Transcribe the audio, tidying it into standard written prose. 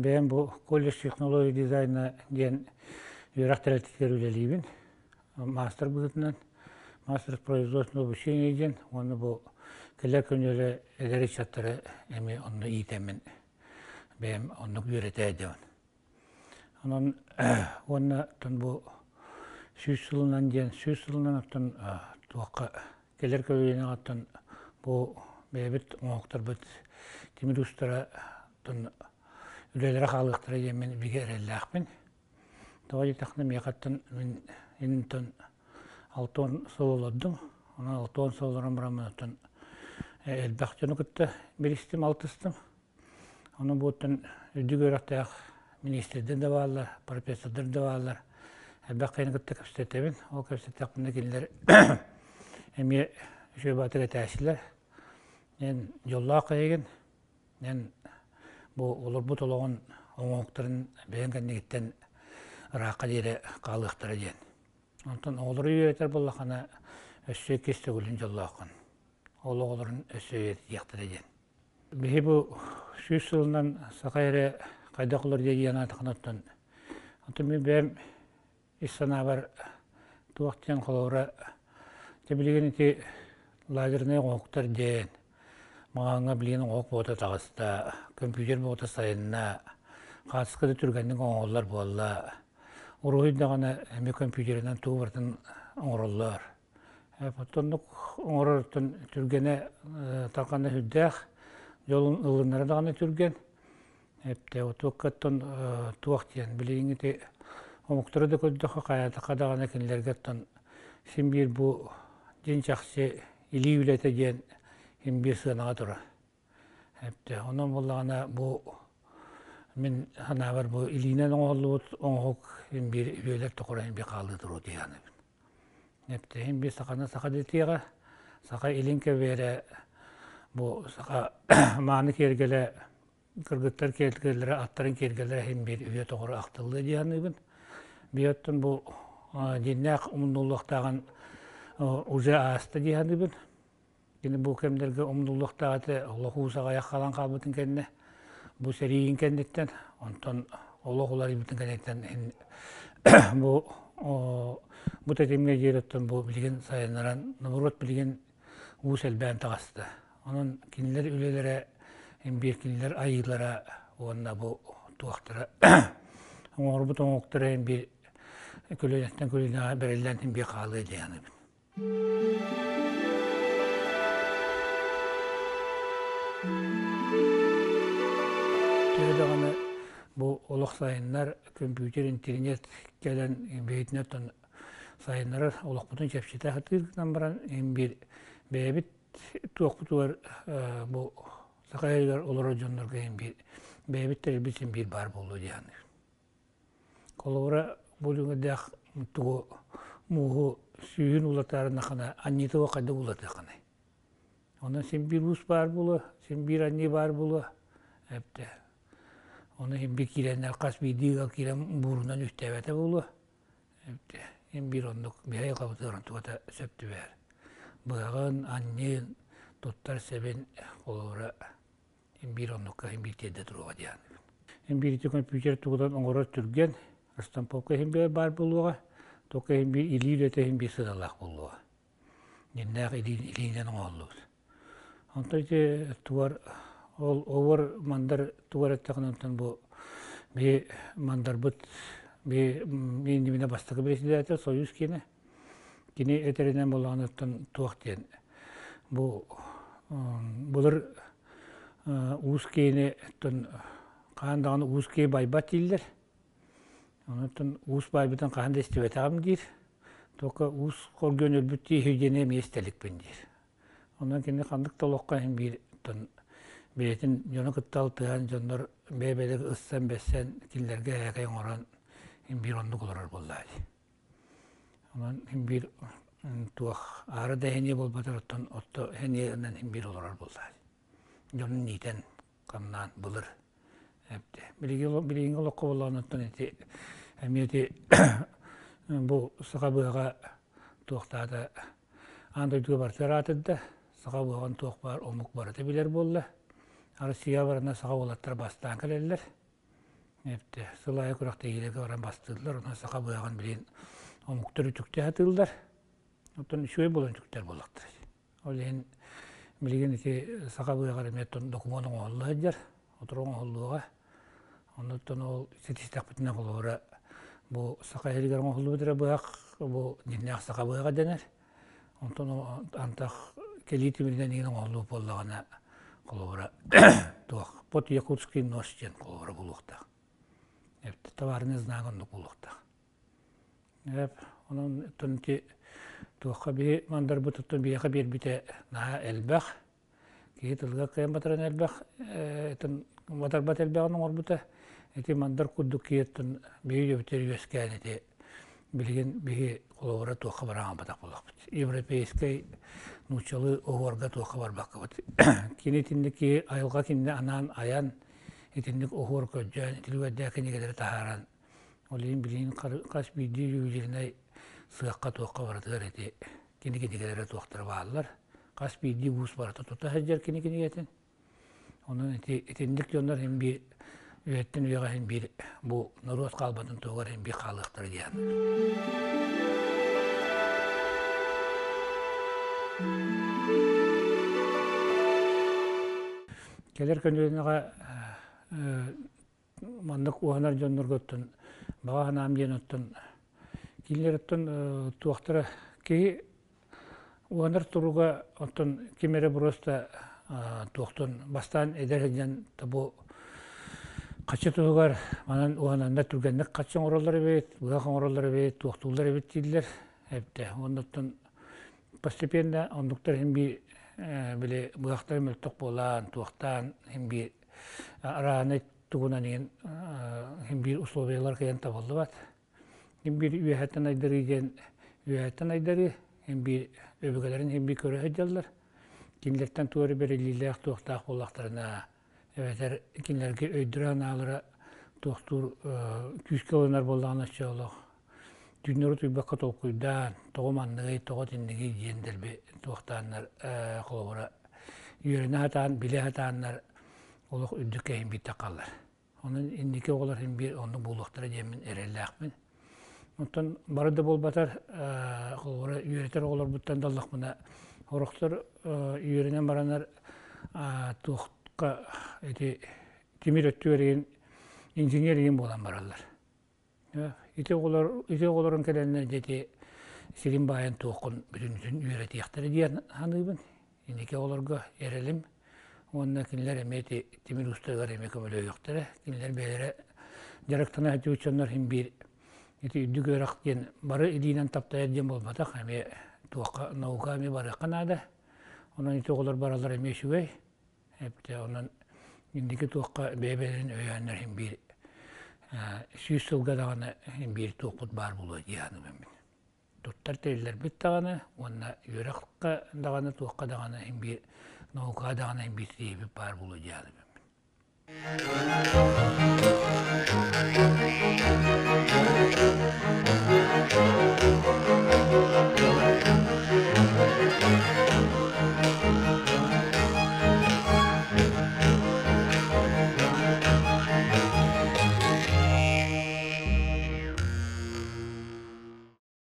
Бэйэм бу колледж технология дизайна диэн үөрэх тэрилтэтигэр үлэлиибин. Маастар быһыытынан мастер производственного обучения диэн уонна бу кэлэр күннэри эдэр ыччаттары эмиэ онно иитэммин бэйэм оннук үөрэтээ диэн. Онон уонна оттон бу 100 сылынан диэн 100 сылынан оттон туохха кэлэр көлүөнэҕэ оттон бу бэйэбит оҥоһуктарбыт тимир уустара оттон үлэлэрэ хаалыахтара диэммин бигэ эрэллээхпин. Тоҕо диэтэххинэ миэхэттэн мин интон 60 сыл олордум. Онон 60 сыл олорон бараммын оттон элбэх дьону кытта билистим, алтыстым. Ону буоттан үрдүк үөрэхтээх миниистирдэр да бааллар, профессордар да бааллар. Элбэх киһини кытта кэпсэтэбин. Ол кэпсэттэхпинэ кинилэр эмиэ үчүгэй баҕатык этээччилэр. Эн дьоллоох киһигин, эн бу олорбут олоҕун оҥоһуктарын бэйэҥ кэннигиттэн ыраахха диэри хаалыахтара диэн. Онтон оҕолору үөрэтэр буоллаххына өссө иккис төгүлүн дьоллооххун. Ол оҕолорун өссө үөрэтиэхтэрэ диэн. Биһи бу 100 сылынан саха эрэ хайдах олор диэн аатахына оттон оттон мин бэйэм ис санаабар туох диэн холобура дьэ билигин ити лазернай оҥоһуктар диэн маҕаҥҥа билигин оҥоһук буота таҕыста, компьютер буота сайынна, хаартыска да түргэнник оҥоһуллар буолла, уруһуй даҕаны эмиэ компьютерынан тугу барытын оҥороллор. Оттоннук оҥорортон түргэнэ тарҕана сүрдээх, дьолун ылынара даҕаны түргэн. Эптэ отуоккаттан туох диэн билигин ити омуктары да көрдөххө хайаатахха даҕаны кинилэргэ оттон син биир бу дьиҥ чахчы илии үлэтэ диэн син биир сыанаҕа турар. Эптэ онон буоллаҕына бу мин санаабар бу илиинэн оҥоһуллубут оҥоһук син биир үйэлэр тухары син биир хаалыы туруо дии саныыбын. Эптэ биир саханы саха дэтиэҕэ, саха илин кэбиэрэ бу саха мааны киэргэлэ кыргыттар киэргэллэрэ, аттарын киэргэллэрэ иһин биир үйэ тоҕоро ахтыллыа дии саныыбын. Биир оттон бу дьиҥнээх умнуллуохтааҕын уже ааста дии саныыбын. Кини бу кэмнэргэ умнуллуохтаах этэ олох уус аҕыйах хаалан хаалбытын кэннэ, бу сэриин кэнниттэн, онтон олох уларыйбытын кэнниттэн бу бу тэтимҥэ диэри оттон бу билигин сайыннаран норуот билигин уус элбээн таҕыста. Онон кинилэр үлэлэрэ биир кинилэр айыылара уонна бу туохтара оҥорбут оҥоһуктара биир көлүөнэттэн көлүөнэҕэ бэриллэн биир хаалыа дии саныыбын. Төһө даҕаны бу олох сайыннар компьютер, интернет кэлэн бэйэтинэн оттон сайыннарар олохпутун чэпчэтэ сатыыр гынан баран эн биир бэйэбит туохпутугар бу саха сиригэр олорор дьоннорго эн биир бэйэбит тэрилбит син биир баар буолуо дии саныыбын. Холобура, бу дүҥүрдээх тугу мууһу сүүһүн уулатаарынахына анньыытыга хайдах уулатыаххыный? Онон син биир уус баар буолуо, син биир анньыы баар буолуо. Эптэ. Ону син биир киирэннэр хас биирдии ыал киирэн буурунан үктээбэтэ буолуо. Эптэ. Син биир оннук биһиги айылҕабытыгар онтуката сөп түбэһэр. Быһаҕын, анньыын, туттар сэбин холобура биир оннукка биир тиэрдэ туруоҕа диэн. Биир ити компьютер тугунан оҥорор түргэн, штамповка иһин биир баар буолуоҕа, только иһин биир илии үлэтэ иһин биир сыаналаах буолуоҕа. Дьиннээх илиинэн оҥоһуллубут. Онтон ити тугар ол овор мандар тугар эттэҕинэ онтон бу биһи мандарбыт биһи иннибинэ бастакы председатель Союз киинэ. Кини этэринэн буоллаҕына оттон туох диэн бу былыр уус киини оттон хаһан даҕаны уус киһи байбат дииллэр. Онон уус байбытын хаһан да истибэтэҕим диир. Только уус хоргуйан өлбүт дии диэни эмиэ истэ иликпин диир. Онон кини ханнык да олоххо иһин биир оттон бэйэтин дьону кытта алтыһан дьоннор бэйэ-бэйэлэрин ыссан-бэссэн кинилэргэ ээкэй оҥорон иһин биир оннук олорор буоллаҕа дии. Онон иһин биир туох аара да эһэниэ буолбатар оттон отто эһэниэнэн иһин биир олорор буоллаҕа дии. Дьонун иитэн хамнаан былыр эптэ. Билигин билигиҥҥи олоххо буоллаҕына оттон ити эмиэ ити бу саха быһаҕа туохтаата аан дойдуга барытыгар аатырда. Саха быһаҕын туох баар омук барыта билэр буолла. Россия барына саха уолаттара бастаан кэлэллэр. Эптэ сыл аайы күрэхтэһиилэргэ баран бастыыллар, онон саха быһаҕын билигин омуктар үтүктэ сатыыллар. Оттон үчүгэй буолан үтүктэр буоллахтара. Ол иһин билигин ити саха быһаҕар эмиэ докумуон оҥоһулла сылдьар, отур оҥоһуллуоҕа. Оннуттан ол ситистэхпитинэ холобура бу саха сиригэр оҥоһуллубут эрэ быһах бу дьиҥнээх саха быһаҕа дэнэр. Онтон антах кэлии тимиринэн иҥин оҥоһуллубут буоллаҕына холобура туох под якутский нож диэн холобура буолуохтаах. Товарный знак оннук буолуохтаах. Эп онон оттон ити туохха биһи мандарбыт оттон биһиэхэ биэрбитэ наһаа элбэх. Киһи тылга кыайан батаран элбэх, этин батарбат элбэҕин оҥорбута. Ити мандар курдук киһи биһи өбүтэр үөскээн ити билигин биһи холобура туохха бараҥалбатах буолуохпут. Европейскай нууччалыы оһуорга туохха барбаккабыт. Кини итинник киһи айылҕа кинини анаан айан итинник оһуор көрдөөн итилүгэрдээх кинигэлэри таһааран ол иһин билигин хас биирдии ювелирнай сыахха туохха барытыгар ити кини кинигэлэрэ туохтара бааллар. Хас биирдии уус барыта тута сылдьар кини кинигэтин. Онон ити итинник дьоннор иһин биир үйэттэн үйэҕэ иһин биир бу норуот хаалбатын туһугар иһин биир хаалыахтара диэн. Кэлэр көлүөнэҕэ маннык уһанар дьоннорго оттон баҕа санаам диэн оттон кинилэр оттон туохтара киһи уһанар туруга оттон ким эрэ просто туохтун бастаан эдэр сылдьан бу хаччы туһугар манан уһананнар түргэнник хаччы оҥороллор эбит быһах оҥороллор эбит туохтууллар эбит дииллэр эбитэ уонна оттон постепенно оннуктар иһин биир били быһахтара мөлтөх буолан туохтаан иһин биир арааны тугунан иһин иһин биир условиялар кыайан табыллыбат. Иһин биир үөһэттэн айдарыы диэн үөһэттэн айдарыы, иһин биир өбүгэлэрин иһин биир көрө сылдьаллар. Кинилэртэн туох эрэ бэриллиилээх туохтаах буоллахтарына, эбэтэр кинилэргэ өйдөрө-санаалара туохтуур күүскэ ылынар буоллаҕына оччо олох түүннэри утуйбакка толкуйдаан, тоҕо манныгый, тоҕо итиннигий диэн дэлби туохтааннар холобура үөрэнэ сатаан, билэ сатааннар олох үрдүк кэһин биирдэ хааллар. Онон инники оҕолор иһин биир оннук буолуохтара диэммин эрэллээхпин. Оттон бары да буолбатар, холобура үөрэтэр оҕолорбуттан да ыллахпына, сорохтор үөрэнэн бараннар туохха ити тимир өттүгэр игин инженер игин буолан бараллар. Ити оҕолор ити оҕолорун кэлэннэр дьэ ити сирин баайын туоххун бүтүннүүтүн үөрэтиэхтэрэ диэн саныыбын. Инники оҕолорго эрэлим уонна кинилэр эмиэ ити тимир уустарыгар эмиэ көмөлөһүөхтэрэ. Кинилэр бэйэлэрэ дьарыктана сылдьыбыт дьоннор иһин биир ити үрдүк үөрэх диэн бары илиинэн таптайар диэн буолбатах, эмиэ туохха наука эмиэ барыахха наада. Онон ити оҕолор бараллара эмиэ үчүгэй. Эптэ онон инники туохха бэйэ-бэйэлэрин өйөөннөр иһин биир 100 сылга даҕаны иһин биир туохпут баар буолуо дии саныыбын мин. Туттар тэриллэрбит даҕаны уонна үөрэххэ даҕаны туохха даҕаны иһин биир наукаҕа даҕаны иһин биир тиийбит баар буолуо дии саныыбын мин.